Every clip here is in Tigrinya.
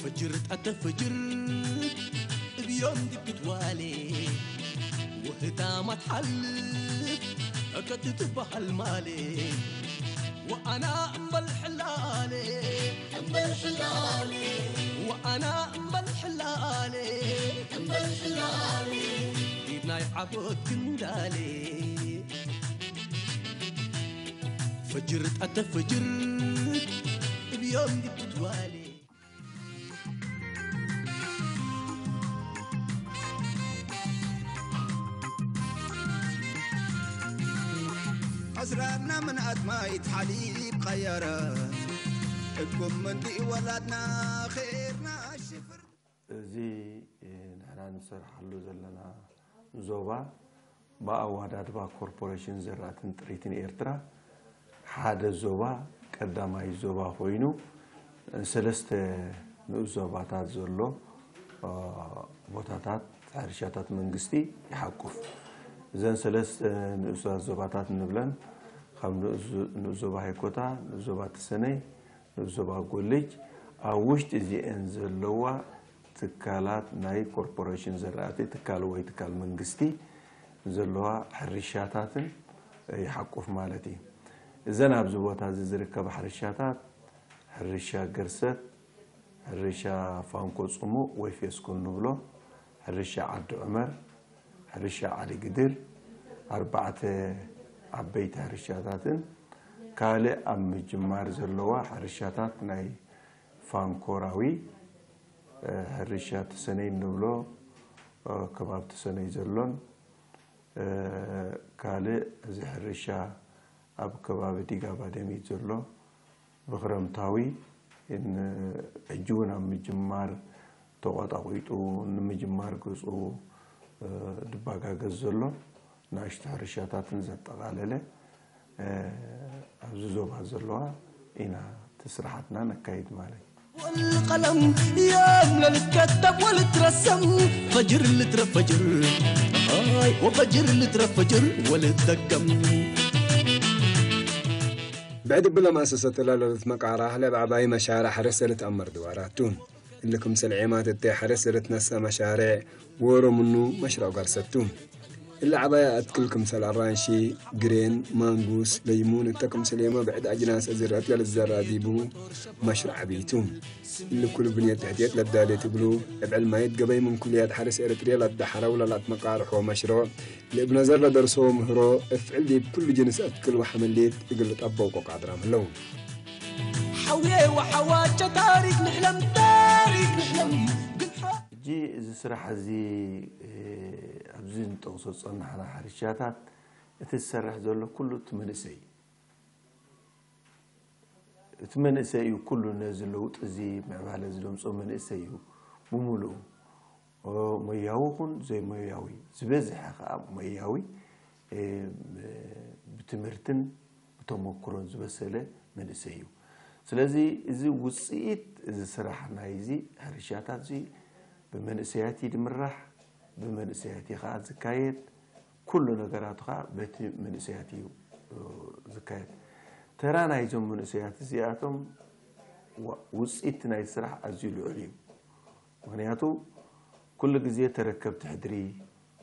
ፈጅር ጣተ ፈጅር እብዮም ድብት ዋሌ ወህታማት ሓልፍ እከት ትበሃል ማሌ ወኣና እምበል ሕላሌ እምበል ሕላሌ ወኣና እምበል ሕላሌ እምበል ሕላሌ ዲድ ናይ ዓቦት ክንዳሌ ፈጅር ጣተ ፈጅር እብዮም ድብት ዋሌ ኣስራርና ምን ኣጥማይት ሓሊብ ቀየረ እኩም ምንዲ ወላድና ኸይርና ሽፍር እዚ ንሕና ንሰርሓሉ ዘለና ዞባ ብኣዋዳድባ ኮርፖሬሽን ዘራእትን ጥሪትን ኤርትራ ሓደ ዞባ ቀዳማይ ዞባ ኮይኑ ሰለስተ ንኡስ ዞባታት ዘሎ ቦታታት ሕርሻታት መንግስቲ ይሓቁፍ። እዘን ሰለስተ ንኡሳት ዞባታት እንብለን ካብ ንኡስ ዞባ ሃይኮታ፣ ንኡስ ዞባ ተሰነይ፣ ንኡስ ዞባ ጎልጅ ኣብ ውሽጢ እዚኤን ዘለዋ ትካላት ናይ ኮርፖሬሽን ዘራእቲ ትካል ወይ ትካል መንግስቲ ዘለዋ ሕርሻታትን ይሓቁፍ ማለት እዩ። እዘን ኣብዚ ቦታ እዚ ዝርከባ ሕርሻታት ሕርሻ ገርሰት፣ ሕርሻ ፋንኮ ጽሙቕ ወይ ፌስኮ እንብሎ፣ ሕርሻ ዓዲ ዑመር፣ ሕርሻ ዓዲ ግድር፣ ኣርባዕተ ዓበይቲ ሕርሻታትን ካልእ ኣብ ምጅማር ዘለዋ ሕርሻታት ናይ ፋንኮራዊ ሕርሻ ተሰነይ እንብሎ ከባቢ ተሰነይ ዘሎን ካልእ እዚ ሕርሻ ኣብ ከባቢ ዲጋ ባደሚት ዘሎ ብክረምታዊ ሕጂ እውን ኣብ ምጅማር ተቆጣቂጡ ንምጅማር ገፁ ድባጋገዝ ዘሎ ንኣሽቱ ሕርሻታትን ዘጠቃለለ ኣብዚ ዞባ ዘለዋ ኢና እቲ ስራሓትና ነካይድ ማለት እዩ። والقلم يوم للكتب ولترسم فجر لترى فجر هاي وفجر لترى فجر ولتدقم بعد بلا ما أسست لالة مقاراه لبعباي مشارع حرس لتأمر دواراتو اللي كم سلعيمات التي حرس لتنسى مشارع وورو منو مشروع قرستو اللي عبايا أتكل كم سل أرانشي قرين مانغوس ليمون التكم سليمة بعد أجناس أزرات للزراديبو مشروع بيتو اللي كل بنية تحتيت للدالي تبلو ابعل ما يتقبي من كليات حرس إرتريا للدحرة ولا لاتمقارح ومشروع لابن زر لدرسو مهرو افعل دي بكل جنس أتكل وحمليت يقل طبو قادرام اللون حويه وحواجة تاريخ نحلم تاريخ نحلم ሕጂ እዚ ስራሕ እዚ ኣብዚ ንጠቕሶ ዝጸናሕና ሕርሻታት እቲ ዝሰርሕ ዘሎ ኩሉ እቲ መንእሰይ እዩ። እቲ መንእሰይ እዩ ኩሉ ነዚ ለውጢ እዚ ምዕባለ ዝደምጾ መንእሰይ እዩ ብምሉኡ ሞያዊ ኹን ዘይሞያዊ ዝበዝሐ ከዓ ሞያዊ ብትምህርትን ብተመክሮን ዝበሰለ መንእሰይ እዩ። ስለዚ እዚ ውፅኢት እዚ ስራሕ ናይዚ ሕርሻታት እዚ ብመንእሰያት እዩ ዝምራሕ፣ ብመንእሰያት እዩ ከዓ ዝካየድ። ኩሉ ነገራቱ ከዓ በቲ መንእሰያት እዩ ዝካየድ። ተራ ናይዞም መንእሰያት እዚኣቶም ውፅኢት ናይቲ ስራሕ ኣዝዩ ልዑል እዩ። ምኽንያቱ ኩሉ ግዜ ተረከብቲ ሕድሪ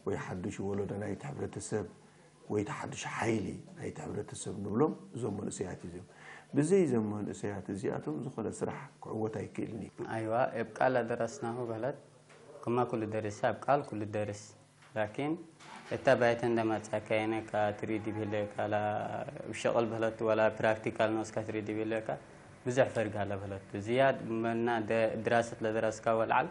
ወይ ሓዱሽ ወለዶ ናይቲ ሕብረተሰብ ወይ እቲ ሓዱሽ ሓይሊ ናይቲ ሕብረተሰብ ንብሎም እዞም መንእሰያት እዚኦም። ብዘይ እዞም መንእሰያት እዚኣቶም ዝኾነ ስራሕ ክዕወት ኣይክእልን እዩ። ኣይዋ እብ ቃል ኣደረስናሁ በለት ክማ ኩሉ ደርስ ኣብ ቃል ኩሉ ደርስ ላኪን እታ ባይተ እንደመጻካ የነካ ትሪዲ ብህለካ ላ ብሸቕል በለቱ ወላ ፕራክቲካል ነውስካ ትሪዲ ብህለካ ብዙሕ ፈርግ ኣለ በለቱ ዝያድ መና ድራሰት ለደረስካ ወልዓል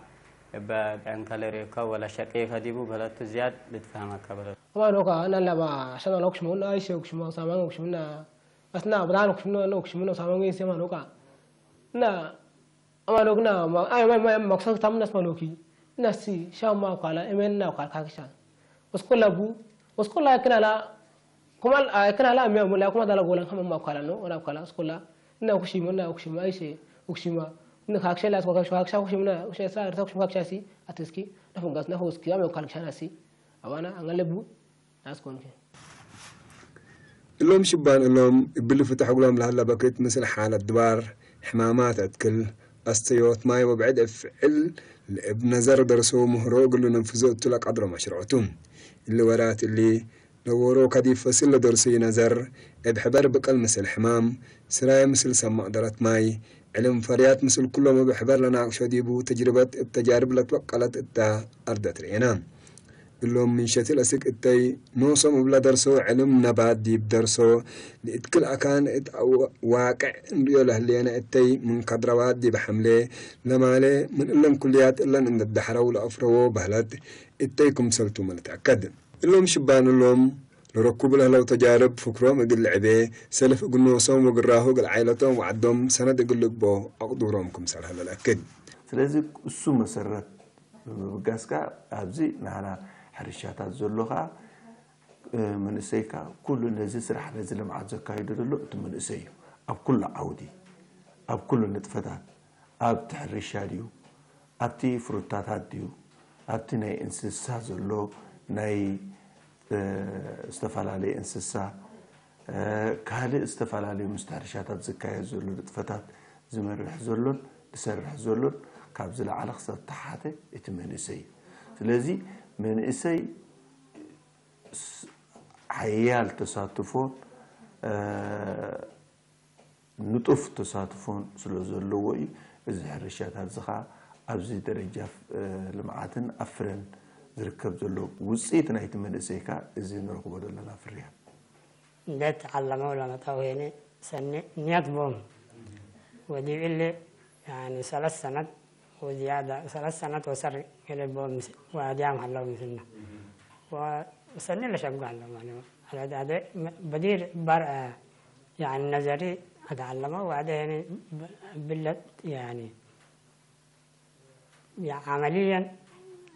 ብዕንካ ለሪኦካ ወላ ሸቂካ ዲቡ በለቱ ዝያድ ልትፈህመካ በለቱ Amano ka na laba sana lo kushmo na aise kushmo sama kushmo na asna bran kushmo lo kushmo na sama ngi sema lo ka na amano na ma ay ma ma maksa tam nas maloki nasi shama kala emen na kala kakisha uskola bu uskola kana la kuma kana la mi amula kuma dala golan kama ma kala no wala kala uskola na kushimo na kushimo aise kushimo na kakisha la kushimo kakisha kushimo na kushimo sa kushimo kakisha si atiski na fungas na hoski ame kala kisha si ኣባና ኣንገለቡ ናስኮንከ እሎም ሽባን እሎም እብሊ ፍትሕ እግሎም ለሀለ በክት ምስል ሓለት ድባር ሕማማት እትክል ኣስተዮት ማይ ወብዕድ እፍዕል ለእብ ነዘር ደርሶ ምህሮ እግሉ ነንፍዞ እቱ ለቀድሮ መሽርዖቱ። እሊ ወራት እሊ ለወሮ ከዲብ ፈስል ለደርሶ ይነዘር እብ ሕበር ብቀል ምስል ሕማም፣ ስራይ ምስል ሰማቅ ደረት ማይ፣ ዕልም ፈርያት ምስል ኩሎም እብ ሕበር ለናቅሾ ዲቡ ተጅርበት እብ ተጃርብ ለትበቀለት እታ ኣርደት ርኤና። እሎም ምን ሸትል አስክ እተይ ኖሶም እብለ ደርሶ ዕልም ነባት ዲብ ደርሶ ለእትክል አካን እት ዋቅዕ እንርእዮ ለህሌነ እተይ ምን ከድረዋት ዲብ ሐምሌ ለማሌ ምን እለን ኩልያት እለን እንድዳሕረው ለአፍረዎ በህለት እተይ ክምሰልቱ መልትአከድ። እሎም ሽባን እሎም ለረኩቡ ለህለው ተጃርብ ፍክሮም እግል ልዕቤ ሰልፍ እግል ኖሶም ወግራሁ እግል ዓይለቶም ወዓዶም ሰነድ እግል ልግቦ አቅዱሮም ክምሰል ሀለ ለአክድ። ስለዚ እሱ መሰረት ብምብጋስ ከኣ ኣብዚ ናህና ሕርሻታት ዘሎ ከኣ መንእሰይ ከኣ ኩሉ ነዚ ስራሕ ነዚ ልምዓት ዘካይዶ ዘሎ እቲ መንእሰይ እዩ። ኣብ ኩሉ ዓውዲ ኣብ ኩሉ ንጥፈታት ኣብቲ ሕርሻ ድዩ ኣብቲ ፍሩታታት ድዩ ኣብቲ ናይ እንስሳ ዘሎ ናይ ዝተፈላለየ እንስሳ ካልእ ዝተፈላለዩ ምስቲ ሕርሻታት ዝካየድ ዘሎ ንጥፈታት ዝመርሕ ዘሎን ዝሰርሕ ዘሎን ካብ ዝለዓለ ክሳብ ተሓተ እቲ መንእሰይ እዩ። ስለዚ መንእሰይ ሓያል ተሳትፎን ንጡፍ ተሳትፎን ስለ ዘለዎ እዩ እዚ ሕርሻታት እዚ ከዓ ኣብዚ ደረጃ ልምዓትን ኣብ ፍረን ዝርከብ ዘሎ ውፅኢት ናይቲ መንእሰይ ከዓ እዚ ንረኽቦ ዘለና ፍርያት። እንደተዓለመው ለመጣው ሄነ ሰኔ ንያት ቦም ወዲብለ ሰለስት ሰነት ወዝያዳ ሰለስት ሰነት ወሰር ገለ ቦም ወዲያም ሀለው ምስልና ሰኔ ለሸጉ ሀለው ማለት በዲር ባር يعني نظري أتعلمه وبعدين بلت يعني عمليا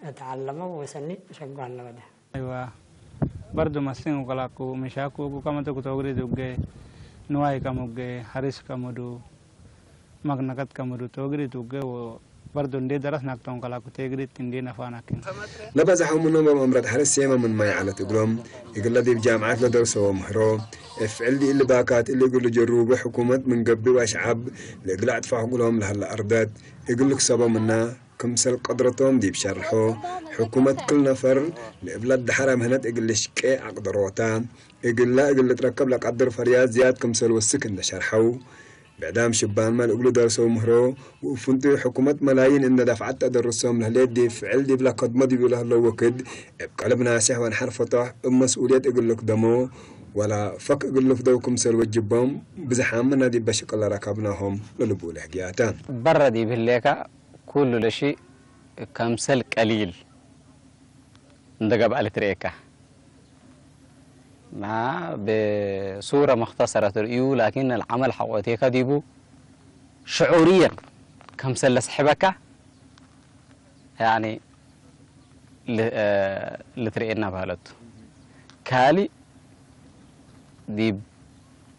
أتعلمه وسني شغال لبدا. أيوة. Bardu masin ukalaku mishaku ku kama tuku togri dugge nuai kamuge haris kamudu magnakat kamudu togri dugge wo bardu ndi daras nak tong kalaku tegri tindi nafanakin. ለበዝሐ ምኖም ኣብ ኣምረት ሐረስ ሴመ ምን ማይ ዐለት እግሎም እግለ ዲብ ጃምዓት ለደርሰዎ ምህሮ እፍዕል ዲእሊ ባካት እሊ እግል ልጀሩቡ ሕኩመት ምን ገብእ ወአሽዓብ ለእግል አጥፋሕ እግሎም ለሀለ አርደት እግል ልክሰቦ ምና ክምሰል ቀድረቶም ዲብ ሸርሖ ሕኩመት ክል ነፈር ለእብለ ደሐረ ምህነት እግል ልሽቄ አቅደሮታ እግላ እግል ልትረከብ ለቀድር ፈርያት ዝያድ ክምሰል ወስክ እንደ ሸርሐው ብዕዳም ሽባን መል እግሉ ደርሰው ምህሮ፣ ወእብ ፍንቱይ ሕኩመት መላይን እንደ ደፍዐት ተደርሶም ለህሌት ዲብ ፍዕል ዲብለ ከድሞ ዲቡ ለህለው ወክድ፣ እብ ቀልብ ናሴሕ ወንሐር ፈቶሕ እብ መስኡልየት እግል ልክደሞ፣ ወላ ፈክ እግል ልፍደው ክምሰል ወጅቦም፣ ብዝሓም ምነ ዲበ ሽቅል ለረከብናሆም ለልብኡ ለህግያተ። በረ ዲብ ህሌከ ኩሉ ለሺእ ከምሰል ቀሊል እንደ ገብአ ልትርኤካ። ብሱረ መክተሰረት ርእዩ ላኪን አልዓመል ሐቆቴካ ዲቡ ሽዑርየን ከምሰል ለስሕበካ ያኒ ልትርኤና ባህለቱ። ካሊእ ዲብ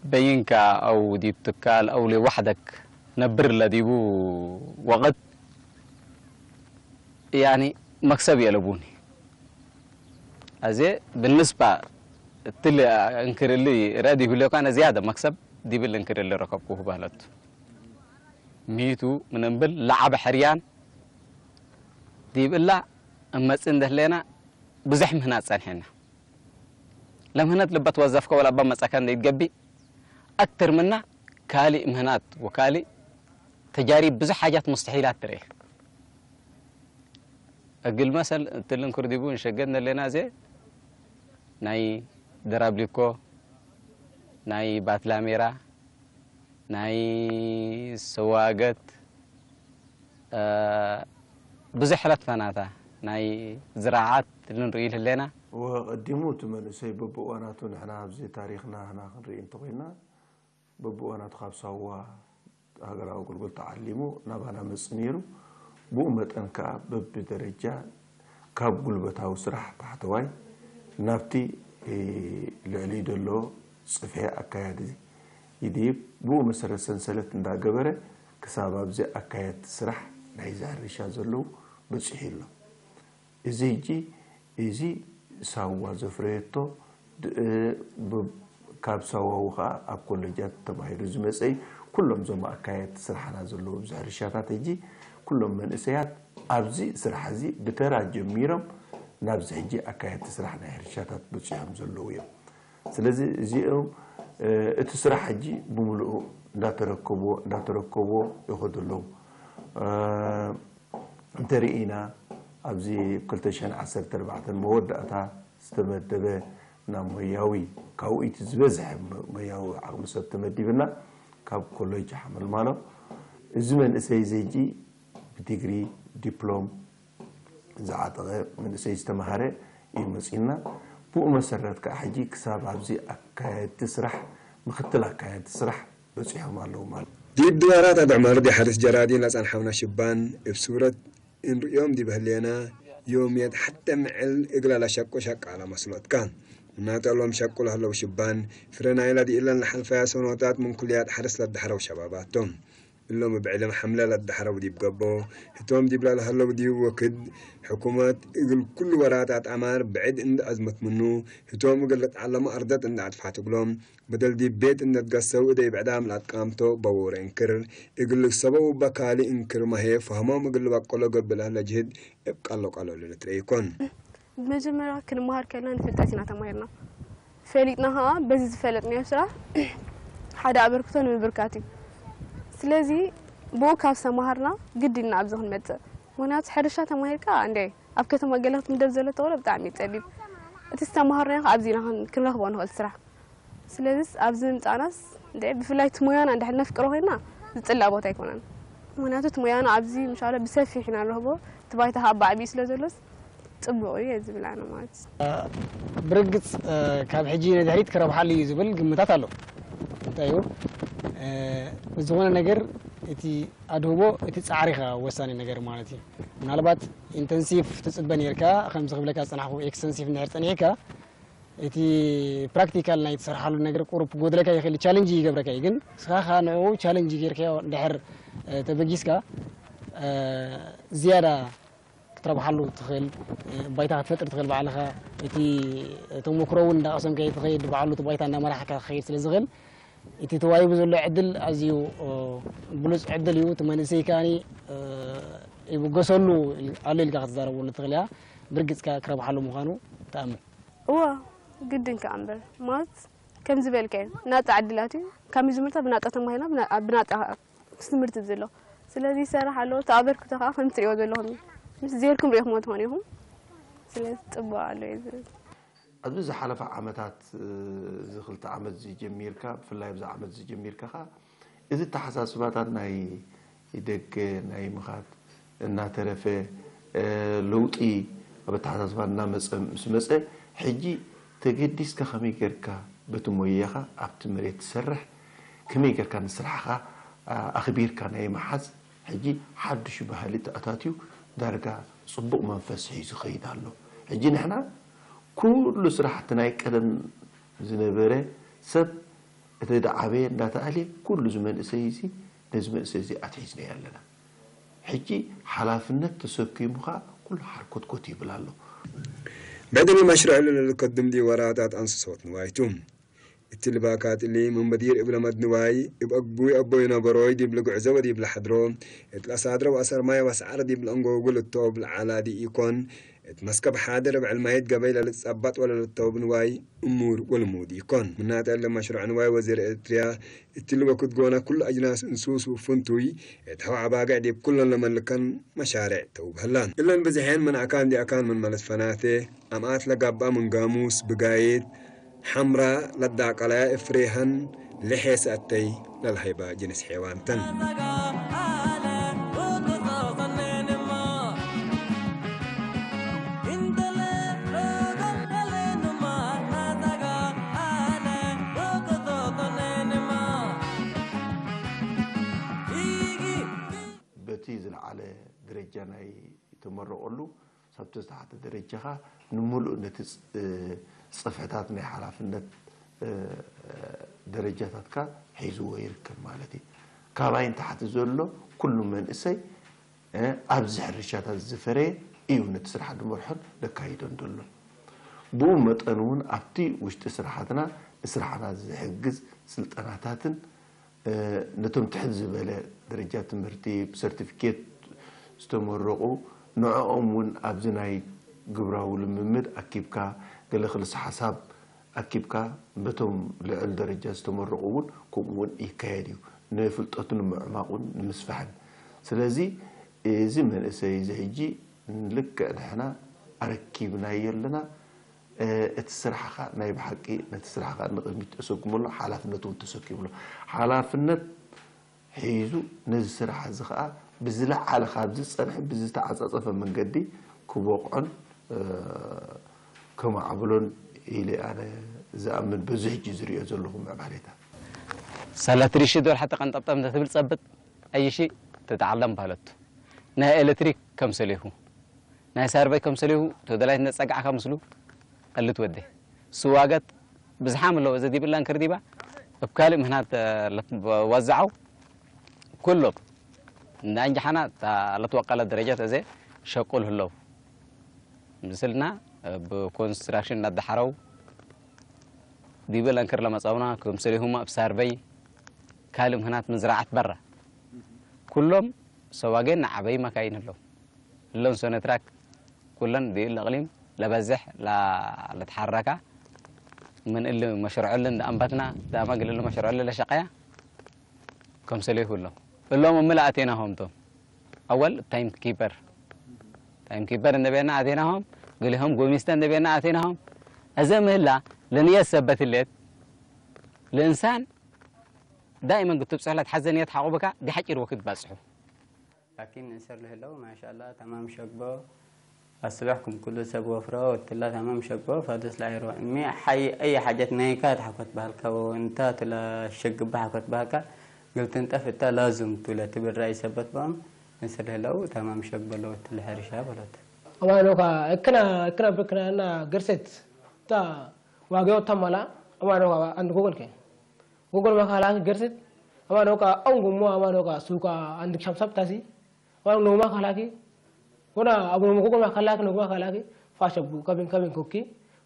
በይንካ አው ዲብ ትካል አው ሌዋሕደክ ነብር ለዲቡ ወቅት ያኒ መክሰብ የለቡኒ። አዜ ብንስባ እትል እንክርሊ ረድ ይብለኳነ ዝያደ መክሰብ ዲብል እንክርሊ ረከብኩ ባህለቱ። ሚቱ ምንምብል ለዓበ ሕርያን ዲብ እላ እመጽእ እንደህሌና ብዙሕ ምህናት ጸንሐና። ለምህነት ልበ ተወዘፍከ ወላ እባ መጸካ እንደ ይትገቢ አክተር ምና ካልእ ምህናት ወካልእ ተጃሪብ ብዙሕ ሓጃት ሙስተሒላት ትርኤ። እግል መሰል እትልንክር ዲቡ እንሸገድ ነሌና እዜ ናይ ደራብሊኮ ናይ ባትላሜራ ናይ ሰዋገት ብዙሕ ሕለት ፈናታ ናይ ዝራዓት ልንርኢ ህሌና። ወቀዲሙ እቲ መንእሰይ በብእዋናቱ ንሕና ኣብዚ ታሪኽና ህና ክንርኢ እንተኾይና በብእዋናቱ ካብ ሳዋ ሃገራዊ ኣገልግሎት ተዓሊሙ ናባና መጽእ ነይሩ። ብኡ መጠን ከኣ በብደረጃ ካብ ጉልበታዊ ስራሕ ታሕተዋይ ናብቲ ልዕሊኡ ዘሎ ጽፍሒ ኣካያዲ ይድይብ። ብኡ መሰረት ሰንሰለት እንዳገበረ ክሳብ ኣብዚ ኣካየድቲ ስራሕ ናይዚ ሕርሻ ዘለዉ በጺሑ ኣሎ። እዚ ሕጂ እዚ ሳዋ ዘፍረየቶ ካብ ሳዋዊ ከኣ ኣብ ኮለጃት ተማሂሩ ዝመጸ እዩ። ኩሎም እዞም ኣካየድቲ ስራሕና ዘለዉ ኣብዚ ሕርሻታት ሕጂ ኩሎም መንእሰያት ኣብዚ ስራሕ እዚ ብተራ ጀሚሮም ናብዚ ሕጂ ኣካየድቲ ስራሕ ናይ ሕርሻታት በፂሖም ዘለዉ እዮም። ስለዚ እዚኦም እቲ ስራሕ ሕጂ ብምሉኡ እንዳተረከብዎ እንዳተረከብዎ ይኸዱ ኣለዉ። እንተርኢና ኣብዚ ክልተ ሽሕን ዓሰርተ ኣርባዕተን መወዳእታ ዝተመደበ ናብ ሞያዊ ካብኡ እቲ ዝበዝሐ ሞያዊ ዓቕሚ ሰብ ተመዲብና ካብ ኮሌጅ ሓመልማሎ እዚ መንእሰይ እዚ ሕጂ ብዲግሪ ዲፕሎም ዝዓጠቐ መንእሰይ ዝተምሃረ እዩ መፂና። ብኡ መሰረት ከዓ ሕጂ ክሳብ ኣብዚ ኣካየድቲ ስራሕ ምክትል ኣካየድቲ ስራሕ በፂሖም ኣለዉ ማለት እዩ። ዲብ ድባራት ኣድዕመር ዲሓርስ ጀራዲን ላጻን ሓውና ሽባን እብ ሱረት እንርእዮም ዲብ ህሌና ዮምየት ሓተ ምዕል እግላ ላሸቁ ሸቃላ መስሎትካ። እናጠሎም ሸቁ ለህለው ሽባን ፍረ ናይላ ዲእለን ለሓልፈያ ሰኖታት ምን ኩልያት ሓርስ ለዳሕረው ሸባባቶም። እሎም እብ ዕልም ሓምለ ለዳሕረው ዲብ ገቦ ህቶም ዲብላ ለህለው ዲብ ወክድ ሕኩመት እግል ኩሉ ወራታት ኣማር ብዕድ እንደ ኣዝመት ምኑ ህቶም እግል ለትዓለሙ ኣርደት እንደ ኣጥፋት እግሎም በደል ዲብ ቤት እነትገሰው እደይ ብዕዳም ለአትቃምቶ በውር እንክር እግል ልግሰበው በካሊ እንክር ማሄ ፈህሞም እግል ልበቀሎ ገብእ ለህለ ጅህድ እብ ቃሎ ቃሎ ልትረኢ ይኮን። ብመጀመርያ ክንመሃር ከለና ንፍልጠት ኢና ተማሂርና። ፈሊጥና ኸዓ በዚ ዝፈለጥናዮ ስራሕ ሓደ ኣበርክቶ ንምብርካት እዩ። ስለዚ ብኡ ካብ ዝተማሃርና ግድን ኢና ኣብዚ ክንመጽእ። ምኽንያቱ ሕርሻ ተማሂርካ እንዴ ኣብ ከተማ ገለ ክትምደብ ዘሎ ተብሎ ብጣዕሚ እዩ ጸቢብ። እቲ ዝተማሃርናዮ ኸዓ ኣብዚ ኢና ክን- ክንረኽቦ ንኽእል ስራሕ። ስለዚስ ኣብዚ ምምጻእናስ እንደ ብፍላይ እቲ ሞያና እንድሕር ነፍቅሮ ኮይና ዝጽላእ ቦታ ኣይኮነን። ምኽንያቱ እቲ ሞያና ኣብዚ ምሻሎ ብሰፊሕ ኢና ንረኽቦ፣ እቲ ባይታ ካብ ብዓቢኡ ስለ ዘሎስ ጽቡቕ እዩ እየ ዝብል ኣነ ማለት እዩ። ብርግጽ ካብ ሕጂ ንድሕሪት ክረብሓሉ እዩ ዝብል ግምታት ኣሎ። እንታይ እዩ ብዝኾነ ነገር እቲ ኣድህቦ እቲ ጻዕሪኻ ወሳኒ ነገር ማለት እዩ። ምናልባት ኢንተንሲቭ ትጽበ ነርካ ከምዚ ክብለካ ዝጸናሕኩ ኤክስተንሲቭ እንድሕር ጸኒሕካ እቲ ፕራክቲካል ናይ ትሰርሓሉ ነገር ቁሩብ ክጎድለካ ይኽእል ቻለንጅ ይገብረካ እዩ ግን ንስኻ ኸዓ ንዕኡ ቻለንጅ ጌርካዮ እንድሕር ተበጊስካ ዝያዳ ክትረብሓሉ ትኽእል ባይታ ክትፈጥር ትኽእል ባዕልኻ እቲ ተሞክሮ እውን እንዳቐሰምካዮ ትኸይድ ባዕሉ እቲ ባይታ እንዳመራሕካ ክኸይድ ስለ ዝኽእል እቲ ተዋሂቡ ዘሎ ዕድል ኣዝዩ ብሉፅ ዕድል እዩ እቲ መንእሰይ ከዓኒ ይብገሰሉ ኣሎ ኢልካ ክትዛረበሉ ትኽእል እያ ብርግፅካ ክረብሓሉ ምዃኑ ትኣምን እወ ግድን ከኣ እምበር ማለት ከምዚ በልካዮ ናፃ ዕድላት እዩ ካብ መጀመርታ ብናፃ ተማሂርና ብናፃ ትምህርቲ ዘሎ ስለዚ ይሰርሕ ኣሎ እቲ ኣበርክቶ ከዓ ከም ትሪኦ ዘለኹም እዩ ምስ ዜርኩም ሪኢኹሞ ትኾኑ ኢኹም ስለዚ ፅቡቅ ኣሎ እዩ ዝብል ኣብዚ ዝሓለፈ ዓመታት እዚ ክልተ ዓመት እዚ ጀሚርካ ብፍላይ ኣብዚ ዓመት እዚ ጀሚርካ ከዓ እዚ ኣተሓሳስባታት ናይ ደገ ናይ ምኻድ እናተረፈ ለውጢ ኣብ ኣተሓሳስባ እናመፀ ምስ መፀ ሕጂ ተገዲስካ ከመይ ጌርካ በቲ ሞያኻ ኣብቲ መሬት ትሰርሕ ከመይ ጌርካ ንስራሕኻ ኣኽቢርካ ናይ ምሓዝ ሕጂ ሓዱሽ ባህሊ ተኣታትዩ ዳርጋ ፅቡቕ መንፈስ ሒዙ ይኸይድ ኣሎ። ሕጂ ንሕና ኩሉ ስራሕቲ ናይ ቀደም ዝነበረ ሰብ እቲ ዝዓበየ እንዳተኣልየ ኩሉ እዚ መንእሰይ እዚ ነዚ መንእሰይ እዚ ኣትሒዝናዮ ኣለና። ሕጂ ሓላፍነት ተሰኪሙ ከዓ ኩሉ ሓርኮትኮት ይብል ኣሎ። ብዕድመ ማሽርዕ ልልከድም ዲወራታት ኣንስሶት ንዋይቱ። እትሊ ባካትሊ ምን በዲር እብለ መድንዋይ እብ አግቡይ አቦይ ነበሮይ ዲብሊ ጉዕዞ ወዲብሊ ሐድሮ እት ለሳድረ ወአሰርማይ ወአስዓር ዲብሊ አንጎጉ ልቶብ ለዓላ ዲኢኮን እት መስከብ ሐድር እብ ዕልማይት ገበይ ለልትጸበጥ ወለልቶብ ንዋይ እሙር ወልሙድ ኢኮን። ምናተ እሊ መሽሩዕ ንዋይ ወዚር ኤርትርያ እትሊ ወክድ ጎነ ኩሉ አጅናስ እንሱስ ውፍንቱይ እት ሐው አባግዕ ዲብ ኩለን ለመልከን መሻርዕ ተውብሀላን። እለን ብዝሐን ምን አካን ዲአካን ምን መለትፈናቴ አምአት ለጋብአ ምን ጋሙስ ብጋይት ሐምራ ለዳቀላያ እፍሬሀን ለሔሰ አተይ ለልሀይባ ጅንስ ሐይዋን ተን። በቲ ዝለዓለ ደረጃ ናይ ተመረቐሉ ሳብቲ ዝተሓተ ደረጃኻ ንምሉእ ነቲ ፅፍሕታት ናይ ሓላፍነት ደረጃታትካ ሒዝዎ ይርከብ ማለት እዩ። ካባይ ንታሕቲ ዘሎ ኩሉ መንእሰይ ኣብዚ ሕርሻታት ዝፈረየ እዩ ነቲ ስራሕ ድመርሖን ደካይዶን ዘሎ። ብኡ መጠን እውን ኣብቲ ውሽጢ ስራሓትና ንስራሕና ዝሕግዝ ስልጠናታትን ነቶም ትሕት ዝበለ ደረጃ ትምህርቲ ብሰርቲፊኬት ዝተመረቑ ንዕኦም እውን ኣብዚ ናይ ግብራዊ ልምምድ ኣኪብካ ገለ ክልሰ ሓሳብ ኣኪብካ በቶም ልዕል ደረጃ ዝተመረቑ እውን ከምኡ እውን ይካየድ እዩ። ንፍልጠቱ ንምዕማቑን ንምስፋሕን። ስለዚ እዚ መንእሰይ እዚ ሕጂ ልክዕ ንሕና ኣረኪብናዮ ኣለና። እቲ ስራሕኻ ናይ ብሓቂ ነቲ ስራሕኻ ንቕድሚት ተሰጉመሉ ሓላፍነት እውን ተሰኪምሉ ሓላፍነት ሒዙ ነዚ ስራሕ እዚ ከዓ ብዝለዓለ ካብ ዝፀንሐ ብዝተዓፃፀፈ መንገዲ ክበቕዖን ከማዕብሎን ኢለ ኣነ ዝኣምን በዚ ሕጂ ዝሪኦ ዘለኹ ምዕባሌታት። ሳላ ትሪሺ ዶል ሓቲ ቀንጠብጠብ እንተትብል ጸብጥ ቀይሺ ትተዓለም ባህለቱ ናይ ኤሌክትሪክ ከምሰሊኹ ናይ ሳርበይ ከምሰሊኹ ተደላይት ነጸጋዕካ ምስሉ ቀልት ወደ ስዋገት ብዝሓም ኣለዎ እዚ ዲብላን ክርዲባ እብ ካልእ ምህናት ወዛዓው ኩሎም እንዳንጃሓና ለትወቀለ ደረጃት እዘ ሸቁል ህለው ምስልና ብኮንስትራክሽን እናዳሓረው ዲብል ኣንክር ለመጻውና ክምስሊሁማ ኣብ ሳርበይ ካልእ ምህናት ምዝራዓት በራ ኩሎም ሰዋጌን ንዓበይ መካይን ህለው እሎም ሶነትራክ ኩለን ዲእል ለቅሊም ለበዝሕ ለትሓረካ ምን እል መሽርዕልን ደኣንባትና ዳማ ግልል መሽርዕልን ለሸቀያ ከምሰሌ ኩሎም እሎም እምልእ ኣቴናሆም ቶም ኣወል ታይም ኪፐር ታይም ኪፐር እንደቤና ኣቴናሆም ግሊሆም ጎሚስተ እንደቤና ኣቴናሆም እዘ ምህላ ለንየት ሰበትሌት ለእንሳን ዳይመን ግትብፅሕ ለትሓዘ ንየት ሓቑብካ ዲሓጭር ወክት ባፅሑ ላኪን ንእሰር ልህለው ማሻላ ተማም ሸግቦ ኣስበሕኩም ኩሉ ሰብ ወፍሮ ወትላ ተማም ሸግቦ ፋዱስ ላይሮ እሚ ሓይ ኣይ ሓጀት ናይካ ተሓኮት ባህልካ ወንታ ትላ ሸግባ ሓኮት ባህልካ ግልትንጠፍ እታ ላዙም ቱለ ትብል ራእይ ሰበት በኦም ንእሰር ልህለው ተማም ሸግቦ ለወትል ሕርሻ በሎት። ኣማኖካ እክና እክና ብክና እና ገርሰት ታ ዋገዮ ተማላ ኣማኖካ አንድ ጎጎል ከ ጎጎል ማካላክ ገርሰት ኣማኖካ አንጉሞ ኣማኖካ ሱካ አንድ ሻምሳብ ታሲ Wala numa kalaki. Wala abu numa koko ma kalaki numa kalaki. Fasha bu kabin kabin koki.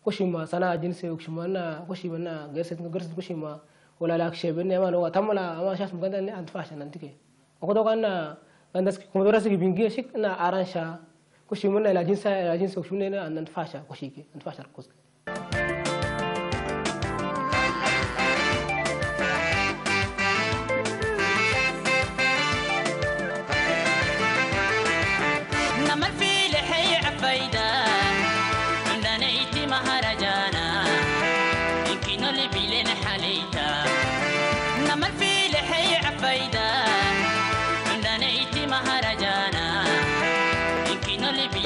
Kushima sana jinsi kushima na kushima na gerset gerset kushima. Wala lak shebe ne ma no tamala ama shas muganda ne ant fasha nan tike. Okodo kana gandas ki kumodora sigi bingi shik na aransha. Kushima na la jinsa la jinsi kushima na ant fasha kushiki ant fasha kuski.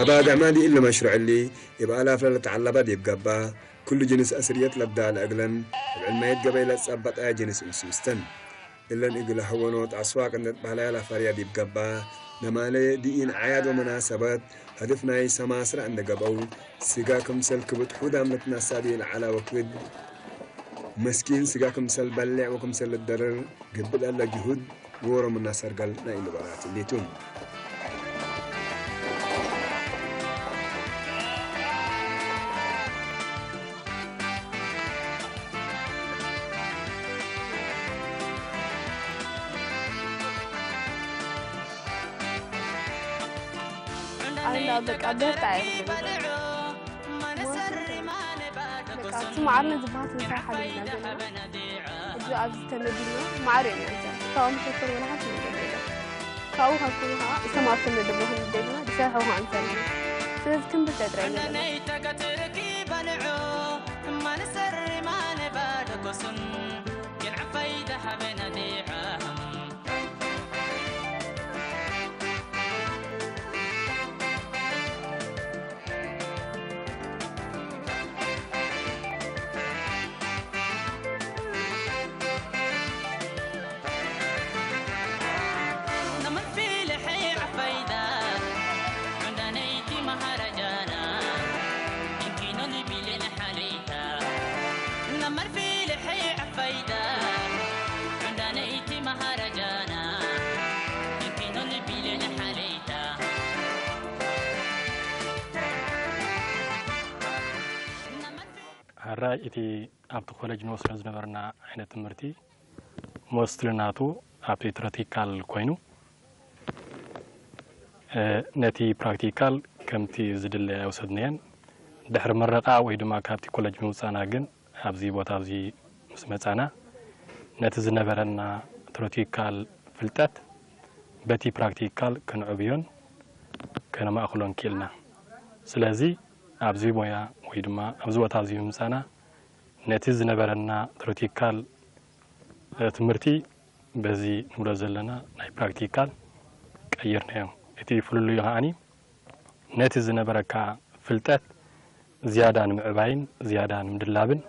أبا دعمان دي إلا مشروع اللي يبقى لا فلا تعلبا دي بقبا ኩሉ ጅንስ ኣስርየት ለብዳ ለእግለን እብ ዕልማየት ገበይ ለጸበጠ ጅንስ እንሱ እስተን። እለን እግለ ሀወኖት ኣስዋቅ እንደ ባህላያ ላፋርያ ዲብ ገባ ነማለ ዲኢን ዓያድ ወመናሰበት ሀድፍ ናይ ሰማስራ እንደ ገብአው ስጋ ክምሰል ክብጥሑ ዳም ለትናሳዲ ለዓላ ወክድ መስኪን ስጋ ክምሰል በሌዕ ወክምሰል ልደርር ግብል አለ ጅሁድ ዎሮምና ሰርገል ናይ ኢሉባራ ትሊቱ። ኣላ በቃ በርታ እየ ክብል በቃ እቲ ማዕርነ ዝበሃል ክንሰርሓሉ ኢና ዘለና። ሕጂ ኣብዚ ተመዲብና ማዕረ ኢና ንሰርሕ። ካብኦም ዝሸፈር ወላ ሓንቲ ነገር የለን። ካብኡ ካብ ኩሉ ከዓ እቶም ኣብቶም ነደቦ ክንደልና ዝሰርሑ ከዓ ንሰርሕ ኢና። ስለዚ ክንብል ጥራይ ዘለና። ሕራይ እቲ ኣብቲ ኮለጅ ንወስዶ ዝነበርና ዓይነት ትምህርቲ ሞስትሊ ናቱ ኣብቲ ትሮቲካል ኮይኑ፣ እ፣ ነቲ ፕራክቲካል ከምቲ ዝድለ ኣይወሰድናዮን። ድሕሪ ምረቓ ወይ ድማ ካብቲ ኮለጅ ምውጻና ግን ኣብዚ ቦታ እዚ ምስ መጻና፣ ነቲ ዝነበረና ትሮቲካል ፍልጠት በቲ ፕራክቲካል ክንዕብዮን ከነማእክሎን ክኢልና። ስለዚ ኣብዚ ሞያ ወይ ድማ ኣብዚ ቦታ እዚ ምምጻና ነቲ ዝነበረና ትሮቲካል፣ እ፣ ትምህርቲ በዚ ንብሎ ዘለና ናይ ፕራክቲካል ቀይርናዮ። እቲ ፍልልዩ ከኣኒ ነቲ ዝነበረካ ፍልጠት ዝያዳ ንምዕባይን ዝያዳ ንምድላብን።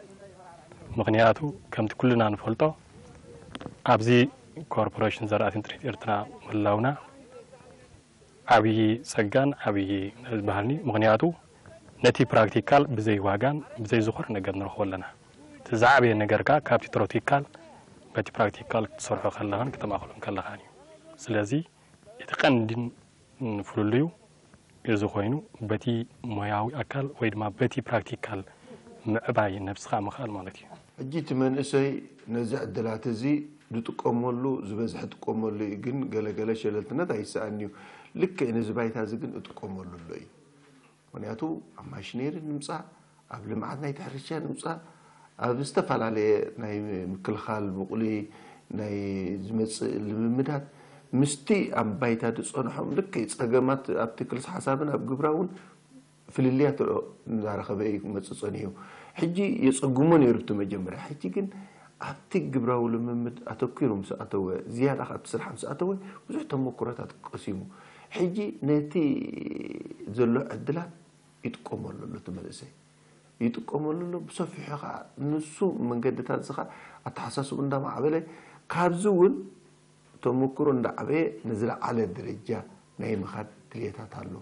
ምኽንያቱ ከምቲ ኩልና ንፈልጦ ኣብዚ ኮርፖሬሽን ዘራእትን ጥሪት ኤርትራ ምህላውና ዓብዪ ጸጋን ዓብዪ ባህልኒ። ምኽንያቱ ነቲ ፕራክቲካል ብዘይ ዋጋን ብዘይ ዝኾነ ነገር ንረኽቦ ኣለና። እቲ ዝዓበየ ነገር ከኣ ካብቲ ቲዮሪቲካል በቲ ፕራክቲካል ክትሰርሖ ከለኻን ክተማእክሎን ከለኻን እዩ። ስለዚ እቲ ቀንድን ፍልልዩ እዚ ኮይኑ በቲ ሞያዊ ኣካል ወይ ድማ በቲ ፕራክቲካል ምዕባይ ነብስኻ ምኽኣል ማለት እዩ። ሕጂ እቲ መንእሰይ ነዚ ዕድላት እዚ ዝጥቀመሉ ዝበዝሐ ጥቀመሉ እዩ፣ ግን ገለገለ ሸለልትነት ኣይሰኣን እዩ። ልክዕ ነዚ ባይታ እዚ ግን እጥቀመሉ ኣሎ እዩ። ምኽንያቱ ኣብ ማሽነሪ ንምፃእ፣ ኣብ ልምዓት ናይ ሕርሻ ንምፃእ፣ ኣብ ዝተፈላለየ ናይ ምክልኻል ብቑሊ ናይ ዝመፅእ ልምምዳት ምስቲ ኣብ ባይታ ዝፀንሖም ልክዕ ፀገማት ኣብቲ ክልስ ሓሳብን ኣብ ግብራውን ፍልልያት ንዳረኸበ እዩ ክመፅእ ፀኒሑ። ሕጂ የፀግሞ ነይሩ እቲ መጀመርያ። ሕጂ ግን ኣብቲ ግብራዊ ልምምድ ኣተኪሩ ምስ ኣተወ፣ ዝያዳ ካብቲ ስራሕ ምስ ኣተወ ብዙሕ ተመኩሮታት ቀሲሙ። ሕጂ ነቲ ዘሎ ዕድላት ይጥቀመሉ ኣሎ እቲ መንእሰይ። ይጥቀመሉ ኣሎ ብሰፊሑ ኸዓ ንሱ መንገድታት እዚ ኸዓ ኣተሓሳስቡ እንዳማዕበለ ካብዚ እውን ተመክሮ እንዳዓበየ ንዝለዓለ ደረጃ ናይ ምኻድ ድልየታት ኣሎ።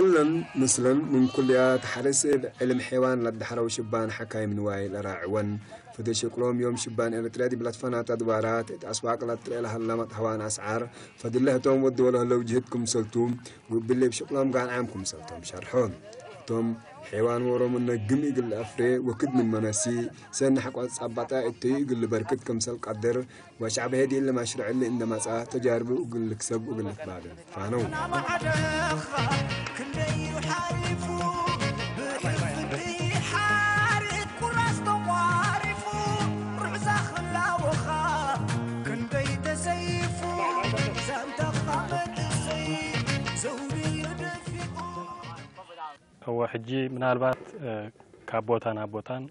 እለን ምስለን ምንኩልያት ሓደ ስእብ ዕልም ሔዋን ለዳሕረው ሽባን ሓካይም ንዋይ ለራዕወን ፍደ ሸቅሎም ዮም ሽባን ኤርትርያ ዲብላትፋናት ኣድባራት እቲ ኣስዋቅ ለትርኤ ለሃላማት ሃዋን ኣስዓር ፈድለ ህቶም ወዲ ወለህለው ጅህድ ክምሰልቱ ጉብሌ ብሽቅሎም ጋንዓም ክምሰልቶም ሸርሖ። እቶም ሔዋን ወሮም እነ ግም እግል ኣፍሬ ወክድ ምን መነሲ ሰን ሓቋት ጻባጣ እተዩ እግል በርክት ክምሰል ቀድር ወሻዕብ ሄዲ እለ ማሽርዕሊ እንደማጻ ተጃርቢ እግል ልክሰብ እግል ልክባልን ፋነው። እወ፣ ሕጂ ምናልባት ካብ ቦታ ናብ ቦታን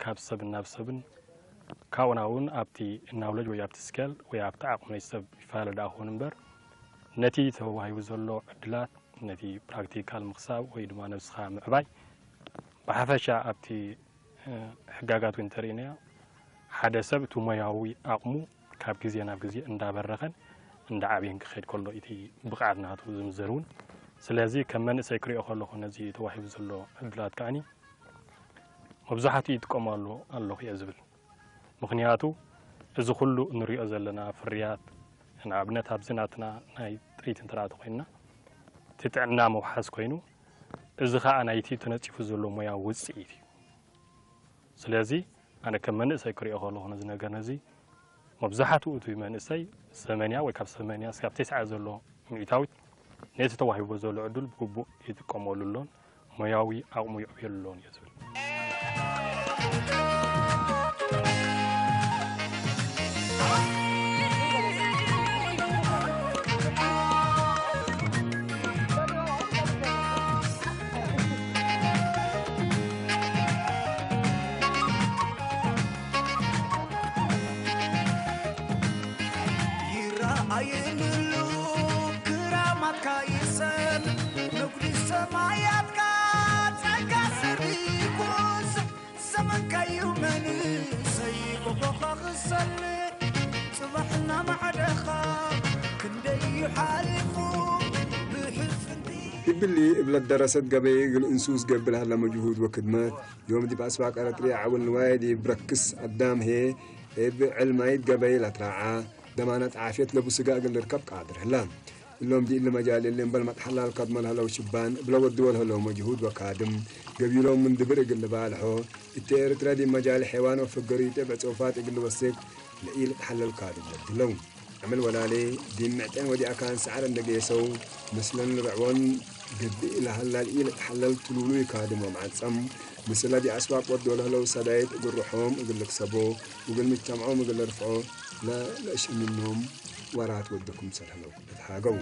ካብ ሰብ ናብ ሰብን ካብኡ ናብኡን ኣብቲ ናውለጅ ወይ ኣብቲ ስኬል ወይ ኣብቲ ዓቕሚ ናይ ሰብ ይፈላለ ደኣ ክኸውን እምበር፣ ነቲ ተዋሂቡ ዘሎ ዕድላት ነቲ ፕራክቲካል ምኽሳብ ወይ ድማ ነብስኻ ምዕባይ ብሓፈሻ ኣብቲ ሕጋጋት እውን እንተርኢናዮ ሓደ ሰብ እቲ ሞያዊ ዓቕሙ ካብ ግዜ ናብ ግዜ እንዳበረኸን እንዳዓብየን ክኸይድ ከሎ እቲ ብቕዓት ናቱ ዝምዘን እውን። ስለዚ ከም መንእሰይ ክሪኦ ከለኹ ነዚ ተዋሂቡ ዘሎ ዕድላት ከዓኒ መብዛሕትኡ ይጥቀመሉ ኣለኹ እየ ዝብል። ምኽንያቱ እዚ ኩሉ እንሪኦ ዘለና ፍርያት ንኣብነት ኣብዚ ናትና ናይ ጥሪት እንተ ደኣ ተኾይንና እቲ ጥዕና ምውሓስ ኮይኑ እዚ ኸዓ ናይቲ ተነፂፉ ዘሎ ሞያ ውፅኢት እዩ። ስለዚ ኣነ ከም መንእሰይ ክሪኦ ከለኹ ነዚ ነገር ነዚ መብዛሕትኡ እቲ መንእሰይ ሰመንያ ወይ ካብ ሰመንያ እስካብ ተስዓ ዘሎ ሚእታዊት ነቲ ተዋሂቡ ዘሎ ዕድል ብግቡእ ይጥቀመሉ ኣሎን ሞያዊ ዓቕሙ የዕብየሉ ኣሎን እየ ዝብል። ይረኣየንሉ ክራማትካ ይሰን ንጉዲ ሰማያትካ ጸጋ ስርኩስ ዘመንካዩ መንሰይ ጎቦኻ ክሰል ጽባሕ እናማዕደኻ ክንደይ እዩ ሓሊፉ ብሊ እብለት ደረሰት ገበይ እግል እንሱስ ገብር ሀለ መጅሁድ ወክድመት ዮም ዲብ አስዋቅ ኤረትርያ ዐውል ንዋይ ዲብ ረክስ አዳም ሄ እብ ዕልማይት ገበይ ለትራዓ ደማነት ዓፍየት ለቡ ስጋ እግል ልርከብ ቃድር ህላ። እሎም ዲእሊ መጃል እሊ እምበል መትሐላል ከድመ ለሀለው ሽባን እብለ ወድወ ለሀለው መጅሁድ ወካድም ገቢሎም ምን ድብር እግል ልባልሖ እት ኤርትረ ዲብ መጃል ሐይዋን ወፍገሪት እብ ዕጽውፋት እግል ልወስክ ለኢልትሐለል ካድም ወድለው። ዕምል ወላሌ ዲብ ምዕጤን ወዲአካን ሰዓር እንደ ገየሰው ምስለን ልርዕቦን ገብእ ለሀላ ለኢልትሐለል ትሉሉይ ካድም ወመዐጸም ምስለ ዲብ አስዋቅ ወዶ ለህለው ሰዳይት እግል ሩሖም እግል ልክሰቦ ወእግል ምጅተምዖም እግል ለርፍዖ ለለእሸምኖም ወራት ወዶ ክምሰል ህለው እትሃገው።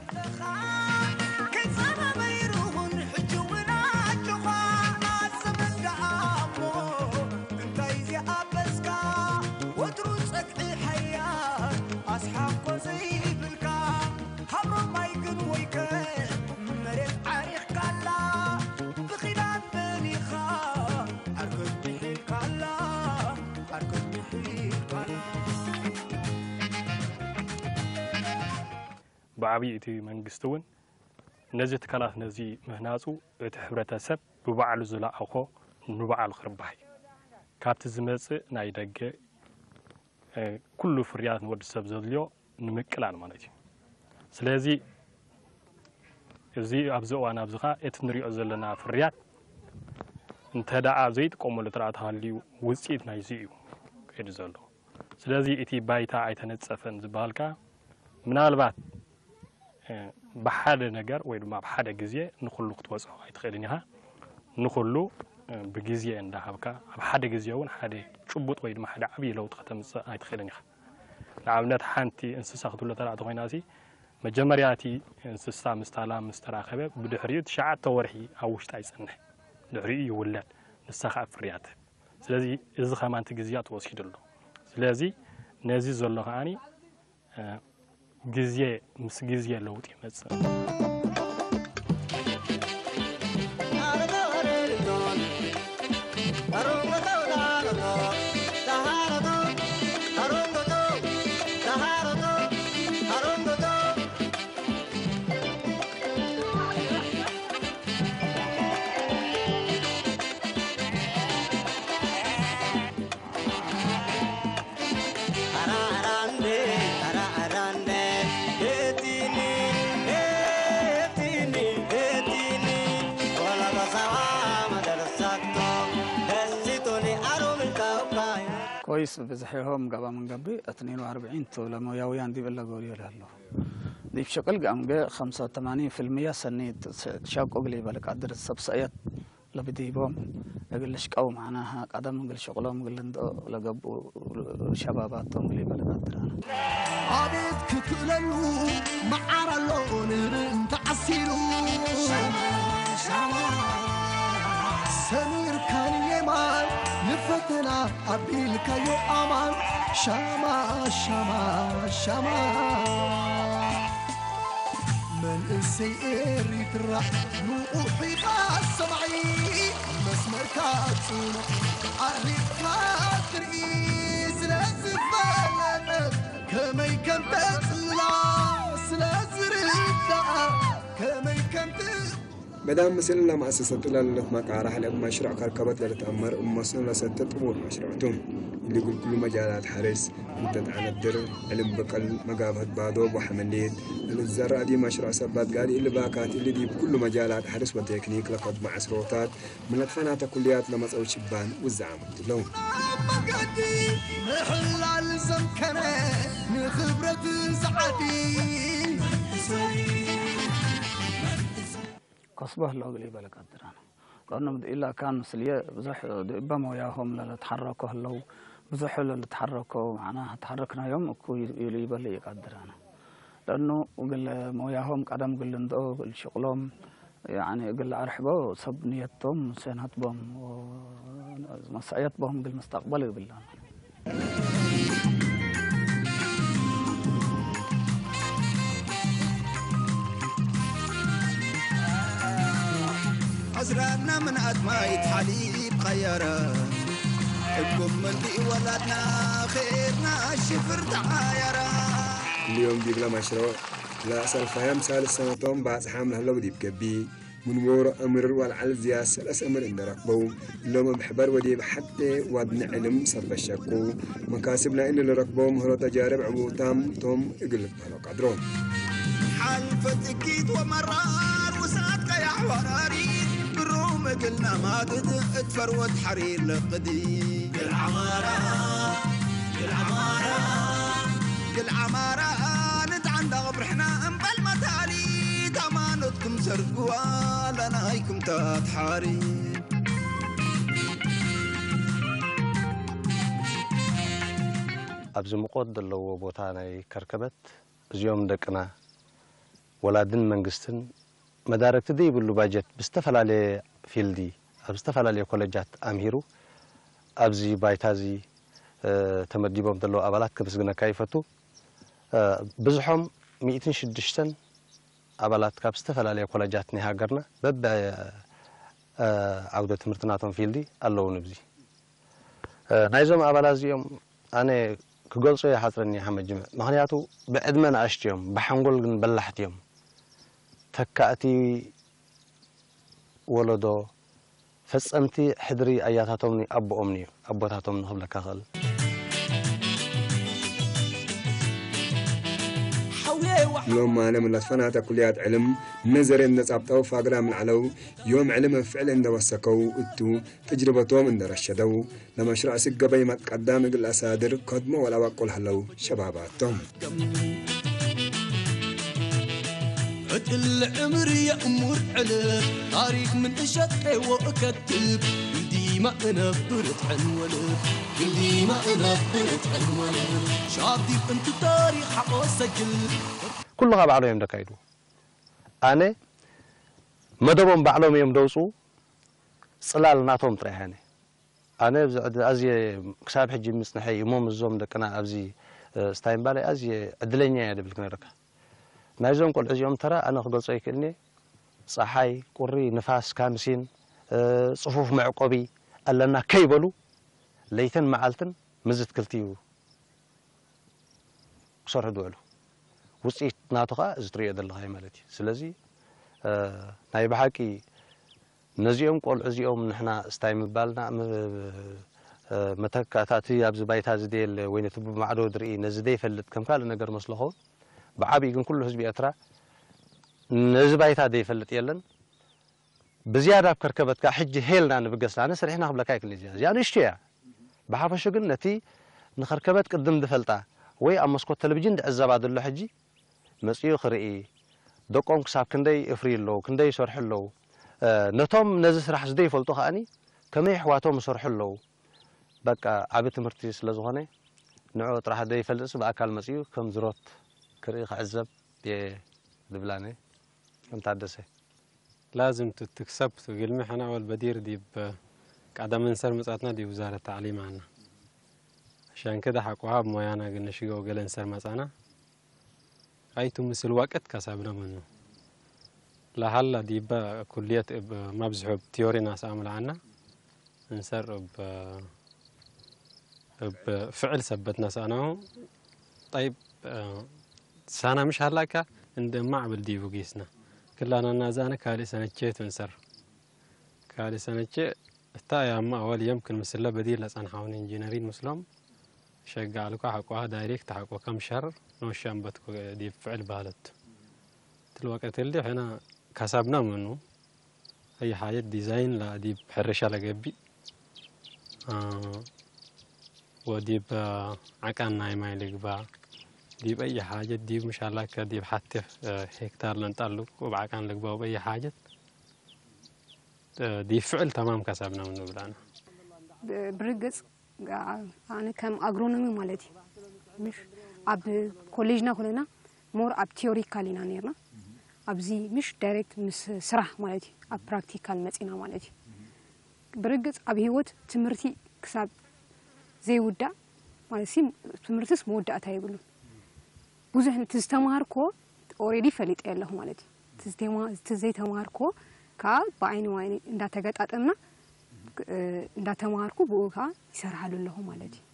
ብዓብዪ እቲ መንግስቲ እውን ነዚ ትካላት ነዚ ምህናፁ እቲ ሕብረተሰብ ብባዕሉ ዝለኣኾ ንባዕሉ ክርባሕ እዩ። ካብቲ ዝመፅእ ናይ ደገ ኩሉ ፍርያት ንወዲ ሰብ ዘድልዮ ንምቅላል ማለት እዩ። ስለዚ እዚ ኣብዚ እዋን ኣብዚ ኸዓ እቲ ንሪኦ ዘለና ፍርያት እንተ ደኣ ዘይጥቀመሉ ተረኣ ተሃልዩ ውፅኢት ናይዚ እዩ ከይዱ ዘሎ። ስለዚ እቲ ባይታ ኣይተነፀፈን ዝበሃል ከኣ ምናልባት ብሓደ ነገር ወይ ድማ ኣብ ሓደ ግዜ ንኹሉ ክትወፅኦ ኣይትኽእልን ኢኻ። ንኹሉ ብግዜ እንዳሃብካ ኣብ ሓደ ግዜ እውን ሓደ ጭቡጥ ወይ ድማ ሓደ ዓብዪ ለውጢ ከተምፅእ ኣይትኽእልን ኢኻ። ንኣብነት ሓንቲ እንስሳ ክትብሎ ተራ ተኾይና ሲ መጀመርያ እቲ እንስሳ ምስታ ላም ምስ ተራኸበ ብድሕሪኡ ትሽዓተ ወርሒ ኣብ ውሽጣ ይፀንሕ። ድሕሪኡ ይውለድ። ንሳ ከዓ ፍርያት ትህብ። ስለዚ እዚ ከማን እቲ ግዜያት ወሲዱ ኣሎ። ስለዚ ነዚ ዘሎ ከዓኒ ግዜ ምስ ግዜ ለውጢ ይመፅእ። ኮይስ ብዝሕ የሆም ገባ ምን ገቢ እትኔን ወአርብዒን ቱ ለሞያውያን ዲብ እለ ጎልዮ ለህሎ ዲብ ሸቅል ገአምገ ኸምሰ ወተማኒን ፍልምያ ሰኒ ሸቁ እግል ይበል ቃድር ሰብ ሰእየት ለብዲቦም እግል ልሽቀው መዕናሃ ቀደም እግል ሸቅሎም እግል ልንድኦ ለገብኡ ሸባባቶም እግል ይበል ቃድር አነ። አቤት ክትእለሉ መዓር ኣሎ ንርኢ እንተዓሲሉ ሰሚርካን የማን ንፈተና ኣቢልካዮ ኣማን ሻማ ሻማ ሻማ መንእሰይ ኤሪትራ ንቑሕ ኢኻ ሰማዒ መስመርካ ጽኑዕ ኣሪቕካ ትርኢ ስለ ዝፈለጠት ከመይ ከም ተጽልላ ስለ ዝርዳኣ ከመይ ከም ት መዳም ምስል ለመአሰሰት ለለት መቃራሕ ለእብ መሽሩዕ ከርከበት ለልትአመር እብ መስኖ ለሰተ ጥሙር መሽሩዕ ቱ። እሊ እግል ኩሉ መጃላት ሐርስ፣ እንተት ዐነድር፣ ዕልም ብቅል፣ መጋብሀት ባዶብ ወሐምሊት፣ ለልትዘረእ ዲብ መሽሩዕ ሰባት ጋዲ እሊ ባካት እሊ ዲብ ኩሉ መጃላት ሐርስ ወቴክኒክ ለከዱ መዐስሮታት፣ ምን ለትፈናተ ኩልያት ለመጸው ሽባን ውዛዓም እትለው። መገዲ ምሕላል ዘምከነ ንኽብረት ዝዓዲ ከስቦ ህለው እግል ይበል ቀድር አነ። ለአኑ ኢላ ካን ምስልየ ብዙሕ ዲበ ሞያሆም ለልትሐረኮ ህለው፣ ብዙሕ ለልትሐረኮ መዕና ተሐረክናዮም እኩ ኢሉ ይበል ይቀድር አነ። ለአኑ እግል ሞያሆም ቀደም እግል ልንድኦ እግል ሽቅሎም ያኒ እግል ለአርሕቦ ሰብ ንየቶም ሴንሀት ቦም መሳእየት ቦም እግል መስተቅበል ይብል። ዕዝራና ምን ኣድማይት ሓሊብ ቀየረ እኩም ምልኢ ወላድና ኼድና ሽፍር ተዓየረ። እልዮም ዲብለ መሽሩዕ ለሰልፋዮም ሳልስ ሰነቶም ባጽሓም ለህለው ዲብ ገቢ ምንቦሮ እምርር ዋልዓል ዝያ ሰለስ እምር እንደረክበው ሎም እብ ሕበር ወዲ ብሓቴ ዋድኒ ዕልም ሰብ በሸኩ መካስብ ናይ እንልረክበው ምህሮ ተጃርብ ዕቡታም ቶም እግል ምህሮ ቀድሮ ሓልፈ ትኪት ወመራር ውሳት ቀያሕ ወራሪ ብሩም እግልና ማድድ እትፈርወት ሓሪር ለቅዲ ግል ዓማራ ግል ዓማራ ግል ዓማራ ንትዓንዳ ቕብርሕና እምበል መታሊ ታማኖትኩም ሰርግዋ ለናይኩም ተትሓሪ ኣብዚ ሙቆት ዘለዎ ቦታ ናይ ከርከበት እዚኦም ደቅና ወላድን መንግስትን መዳርግቲ ዘይብሉ ባጀት ብዝተፈላለየ ፊልዲ ኣብ ዝተፈላለየ ኮለጃት ኣምሂሩ ኣብዚ ባይታ እዚ ተመዲቦም ዘለዉ ኣባላት ከምስግነካ ይፈቱ። ብዝሖም ሚእትን ሽዱሽተን ኣባላት ካብ ዝተፈላለየ ኮለጃት ናይ ሃገርና በበ ዓውደ ትምህርቲ ናቶም ፊልዲ ኣለዉ ንብዚ ናይዞም ኣባላት እዚኦም ኣነ ክገልጾ ይሓጽረኒ ሓመድ ጅምዕ ምኽንያቱ ብዕድመ ንኣሽቱ እዮም ብሓንጎል ግን በላሕቲ እዮም ተካእቲ ወለዶ ፈጸምቲ ሕድሪ ኣያታቶምን ኣቦኦምን እዩ ኣቦታቶም ንኽብለካ ኽእል ሎም ማነ ምን ለትፈናተ ኩልያት ዕልም ነዘሬን ነጻብጣው ፋግራ ምልዓለው ዮም ዕልም ፍዕል እንደወሰከው እቱ ተጅርበቶም እንደረሸደው ለመሽራዕ ስገበይ ማት ቀዳም እግል ኣሳድር ከድሞ ወላዋቆል ሀለው ሸባባቶም። እትል ዕምር የእሙር ዕልፍ ታሪክ ምን እሸቄዎ እከትብ ግልዲማ እነብር እትሕን ወልፍ ግልዲማ እነብር እትሕን ወልፍ ሻብ ዲብ እንቱ ታሪክ ሓቆ ሰጅል ኩሉ ካብ ባዕሎም እዮም ደካይዱ ኣነ መደቦም ባዕሎም እዮም ደውፁ ፅላል ናቶም ጥራሕ ኣነ ኣነ ኣብዚ ዕድ- ኣዝየ ክሳብ ሕጂ ምፅንሐይ እሞ ምስዞም ደቅና ኣብዚ እ፣ ስታይምባለይ ኣዝየ ዕድለኛ እየ ድብል ክነረካ ናይዞም ቆልዑ እዚኦም ተራ ኣነ ክገልፆ ይክእልኒ ፀሓይ ቁሪ ንፋስ ካምሲን እ፣ ፅፉፍ መዕቆቢ ኣለና ከይበሉ ለይትን መዓልትን ምዝትክልቲ እዩ ክሰርሑ ዝውዕሉ ውፅኢት ናቱ ከዓ እዚ ትሪኦ ዘለካ ማለት እዩ ስለዚ እ፣ ናይ ብሓቂ ነዚኦም ቆልዑ እዚኦም ንሕና እስታይ ምባልና መተካእታ እቲ ኣብዚ ባይታ እዚ ደየለ ወይ ነቲ ብማዕዶ ዝርኢ ነዚ ደይፈልጥ ከም ካልእ ነገር መስሎ ኸውን ብዓብዩ ግን ኩሉ ህዝቢ ኤርትራ ነዚ ባይታ ደይፈልጥ የለን ብዝያዳ ኣብ ከርከበት ከዓ ሕጂ ሄልና ንብገስ ኣነ ስርሕና ክብለካ ይክእል እዚኣ እዚኣ ንእሽቱ እያ ብሓፈሹ ግን ነቲ ንኸርከበት ቅድም ዝፈልጣ ወይ ኣብ መስኮት ቴሌቪዥን ዝዕዘባ ዘሎ ሕጂ መጺኡ ክርኢ፣ ደቆም ክሳብ ክንደይ እፍርዩ ኣለዉ፣ ክንደይ ይሰርሑ ኣለዉ፣ ነቶም ነዚ ስራሕ ዝደይፈልጡ ከኣኒ ከመይ ኣሕዋቶም ይሰርሑ ኣለዉ፣ በቃ ዓቢ ትምህርቲ ስለ ዝኾነ ንዕኡ ጥራሕ ዘይፈልጥስ ብኣካል መጺኡ ከም ዝሮት ክርኢ ክዕዘብ እየ ዝብል ኣነ ከም ታደሰ። لازم تكسب قلمي حنا أول بدير ديب قاعدة من سر مساتنا ديب وزارة التعليم عنا عشان كده حقوها بمويانا قلنا شقو قلن سر مسانا أي تمس الوقت كسبنا منه لهلا ديب كلية مبزحو بتيوري ناس عمل عنا እንሰር እብ እብ ፍዕል ሰበት ነስኣናሁ። ጠይብ፣ ሳና ምሽ ሃላካ እንደ ማዕብል ዲቡ ጊስና። ክላና ናዛነ ካልእ ሰነቼ ትንሰር። ካልእ ሰነቼ እታ ያማ ኣወል የምክን ምስለ በዲር ለጸንሓውን ኢንጂነሪን ምስሎም ሸጋዕልኳ ሓቋ ዳይሬክት ሓቆ ከም ሸር ነወሻምበትኩ ዲብ ፍዕል ባህለት። ትልወቀትልዲ ሕና ካሳብና ምኑ أي حاجة ديزاين لا ديب حرشة لقبي آه وديب آه عقان ناي ماي لقبا ديب أي حاجة ديب مش علاقة ديب حتى آه هكتار لنطلق وبعقان لقبا وبأي حاجة آه ديب فعل تمام كسبنا منه بلانا ብርግጽ ኣነ ከም ኣግሮኖሚ ማለት እዩ ምሽ ኣብ ኮሌጅና ኮለና ሞር ኣብ ቲዮሪካል ኢና ነርና ኣብዚ ምሽ ዳይሬክት ምስ ስራሕ ማለት እዩ ኣብ ፕራክቲካል መፂና ማለት እዩ ብርግፅ ኣብ ህይወት ትምህርቲ ክሳብ ዘይውዳእ ማለት ሲ ትምህርትስ መወዳእታ የብሉን ብዙሕ እቲ ዝተማሃርኮ ኦሬዲ ፈሊጠ ኣለኹ ማለት እዩ እቲ ዘይተማሃርኮ ከዓ ብዓይኒ ዋይኒ እንዳተገጣጠምና እንዳተማሃርኩ ብኡ ከዓ ይሰርሓሉ ኣለኹ ማለት እዩ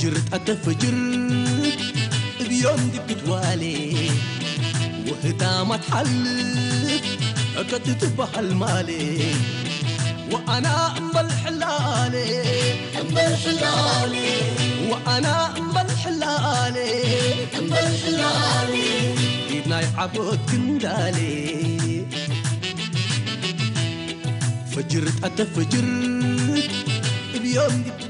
ፈጅር ኣተ ፈጅር እብዮም ድብት ዋሌ ወህታማ ትሓልፍ እከት ትበሃል ማሌ ወኣና እምበል ሕላሌ እምበል ሕላሌ ወኣና እምበል ሕላሌ እምበል ሕላሌ ኢድናይ ዓቦት ክንዳሌ ፈጅር ኣተ ፈጅር እብዮም ድብት